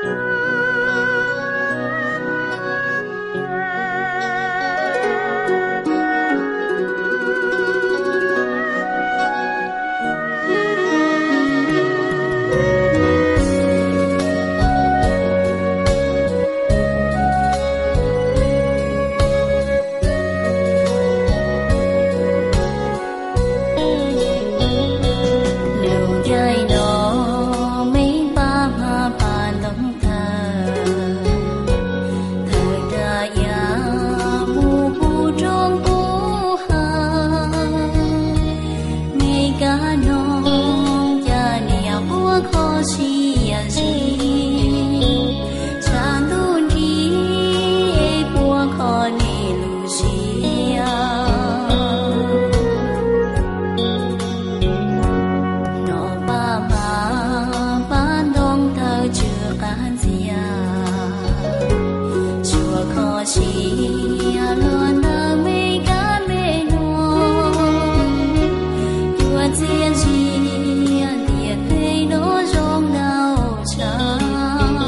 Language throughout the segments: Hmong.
Lug ncaim no me pab mab pab ntoo tawg, thawm tas yav mus pub rooj pub hav, me kab noog cas niam quaj kho siab zim, tshav ntuj nrig es quaj kho niam lub siab. No pab mab pab ntoo tawg tsw qab ntxiag, suav kho siab luag ntawm me kab me noog, cuav txiaj ntsim ntiaj teb no zoo ntau tshaj.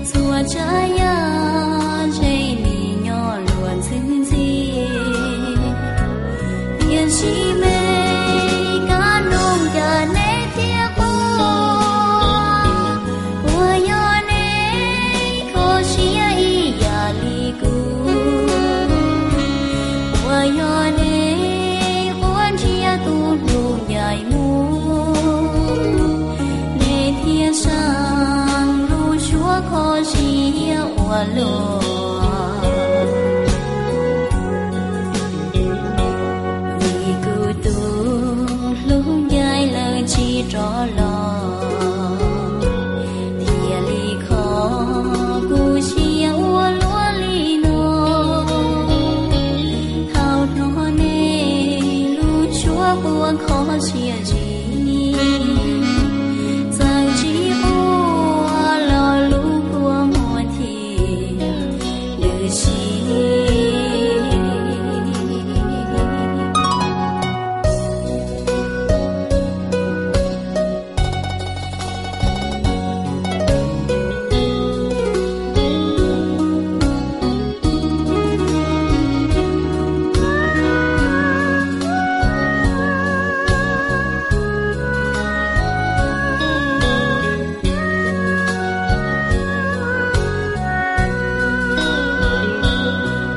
Txhua tsav yam ntshe nim nyob luag ntxwg ntxig, tiam sis me kab noog cas neb thiaj quaj, puas yog neb kho siab ib yam li kuv, puas yog neb quaj nrhiav tus hlub ncaim mus, neb thiaj saib lub suab kho siab ua luaj. Vim kuv tus hlub ncaim lawm tsis rov los, thiaj li kho kuv siab ua luaj li no. Thaum hnov neb lub suab quaj kho siab zim, txawm tsis quaj los lub kua muag thiaj lwj si.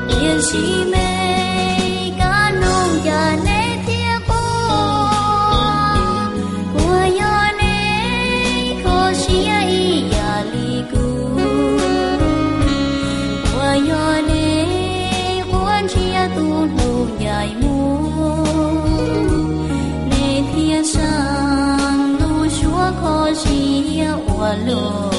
Tiam sis me kab noog cas neb thiaj quaj, puas yog neb kho siab ib yam li kuv, puas yog neb quaj nrhiav tus hlub ncaim mus, neb thiaj saib lub suab kho siab ua luaj.